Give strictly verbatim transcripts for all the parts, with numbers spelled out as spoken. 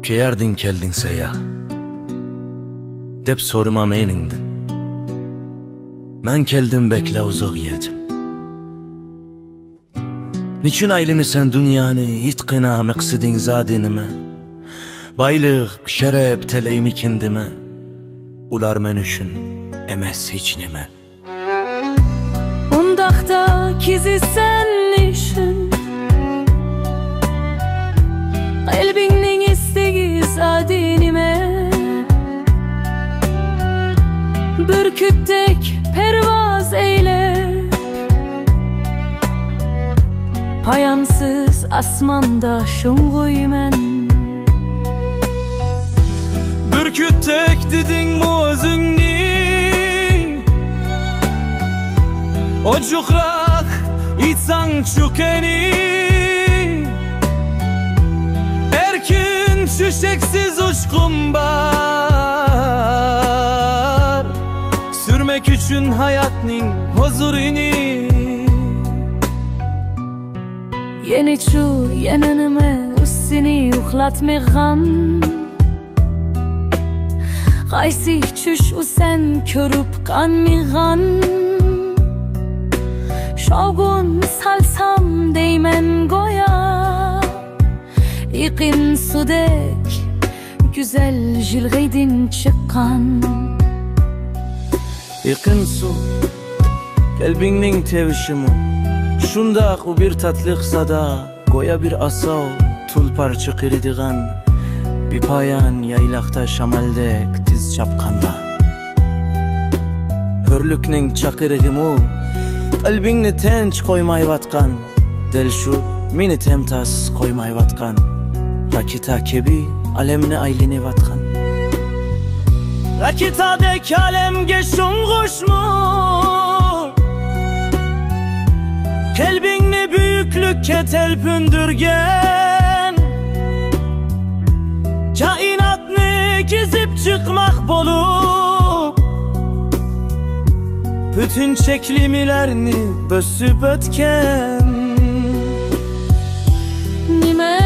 «قەيەردىن كەلدىڭ سەيياھ؟» دەپ سورىما مېنىڭدىن. مەن كەلدىم بەكلا ئۇزاق يەردىن. نېچۈن ئايلىنىسەن دۇنيانى، ئېيتقىنا مەقسىتىڭ زادى نېمە؟ بايلىق، شەرەپ تەلەيمىكىن دېمە، ئۇلار مەن ئۈچۈن ئەمەس ھېچ نېمە. ئۇنداقتا كېزىسەن نېشۈن؟ قەلبىڭنىڭ ئىستىكى زادى نېمە؟ بۈركۈتتەك پەرۋاز ئەيلەپ، پايانسىز ئاسماندا شۇڭغۇيمەن. بۈركۈتتەك دېدىڭمۇ ئۆزۈڭنى؟ ئوچۇقراق ئېيتساڭچۇ قېنى؟ ئەركىن چۆچەكسىز ئۇچقۇم بار، سۈرمەك ئۈچۈن ھاياتنىڭ ھۇزۇرىنى. يەنىچۇ، يەنە نېمە ئۇ سېنى ئۇخلاتمىغان؟ قايسى چۈش ئۇ سەن كۆرۈپ قانمىغان؟ شاۋقۇن سالسام دەيمەن گويا، ئېقىن سۇدەك گۈزەل جىلغىدىن چىققان. ئېقىن سۇ، قەلبىڭنىڭ تېۋىشىمۇ شۇنداق، ئۇ بىر تاتلىق سادا، گويا بىر ئاساۋ تۇلپار چىقىرىدىغان، بىپايان يايلاقتا شامالدەك تېز چاپقاندا. ھۆرلۈكنىڭ چاقىرىقىمۇ قەلبىڭنى تىنچ قويمايۋاتقان، دەل شۇ مېنى تەمتاس قويمايۋاتقان، راكېتا كەبى ئالەمنى ئايلىنىۋاتقان. راكېتادەك ئالەمگە شۇڭغۇشمۇ، قەلبىڭنى بۈيۈكلۈككە تەلپۈندۈرگەن، كائىناتنى كېزىپ چىقماق بولۇپ، پۈتۈن چەكلىمىلەرنى بۆسۈپ ئۆتكەن. نېمە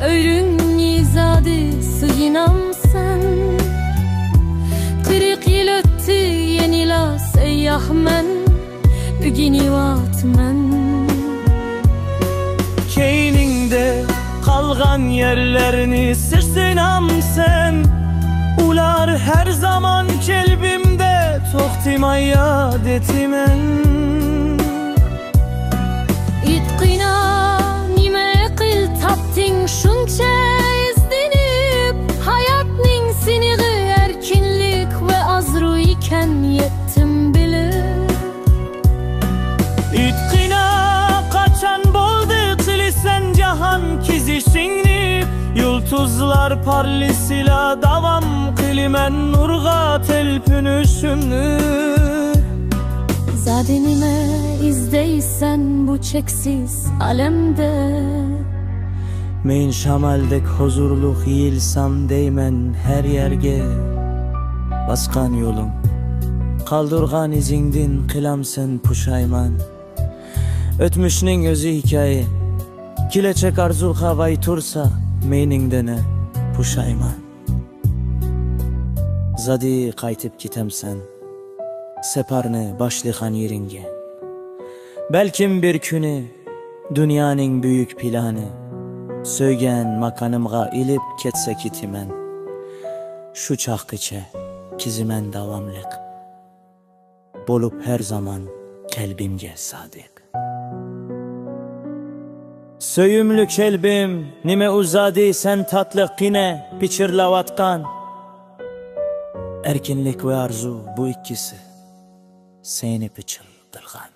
ئۆيرۈڭنى زادى سېغىنامسەن؟ قىرىق يىل ئۆتتى، يەنىلا سەيياھمەن، ئۆگىنىۋاتىمەن. كەينىڭدە قالغان يەرلەرنى سېغىنامسەن؟ ئۇلار ھەر زامان قەلبىمدە توختىماي ياد ئېتىمەن. ئېيتقىنا، نېمە ئەقىل تاپتىڭ شۇنچە ئىزدىنىپ؟ ھاياتنىڭ سىنىغى ئەركىنلىك ۋە ئازرۇ ئىكەن، يەتتىم بىلىپ. ئېيتقىنا، قاچان بولدى قىلىسەن جاھان كېزىشىڭنى؟ يۇلتۇزلار پارلىسىلا داۋام قىلىمەن نۇرغا تەلپۈنۈشۈمنى. زادى نېمە ئىزدەيسەن بۇ چەكسىز ئالەمدە؟ مەن شامالدەك ھۇزۇرلۇق يېيىلسام دەيمەن ھەر يەرگە. باسقان يولۇڭ، قالدۇرغان ئىزىڭدىن قىلامسەن پۇشايمان؟ ئۆتمۈشنىڭ ئۆزى ھېكايە، كېلەچەك ئارزۇغا ۋاي تۇرسا، مېنىڭدىن پۇشايمان. زادى قايتىپ كېتەمسەن سەپەرنى باشلىغان يېرىڭگە؟ بەلكىم بىر كۈنى دۇنيانىڭ بۈيۈك پىلانى سۆيگەن ماكانىمغا ئېلىپ كەتسە كېتىمەن. شۇ چاغقىچە كېزىمەن داۋاملىق، بولۇپ ھەر زامان قەلبىمگە سادىق. سۆيۈملۈك قەلبىم، نېمە ئۇ زادى سەن تاتلىق قىنە پىچىرلاۋاتقان؟ ئەركىنلىك ۋە ئارزۇ، بۇ ئىككىسى سېنى پىچىلدىرغان.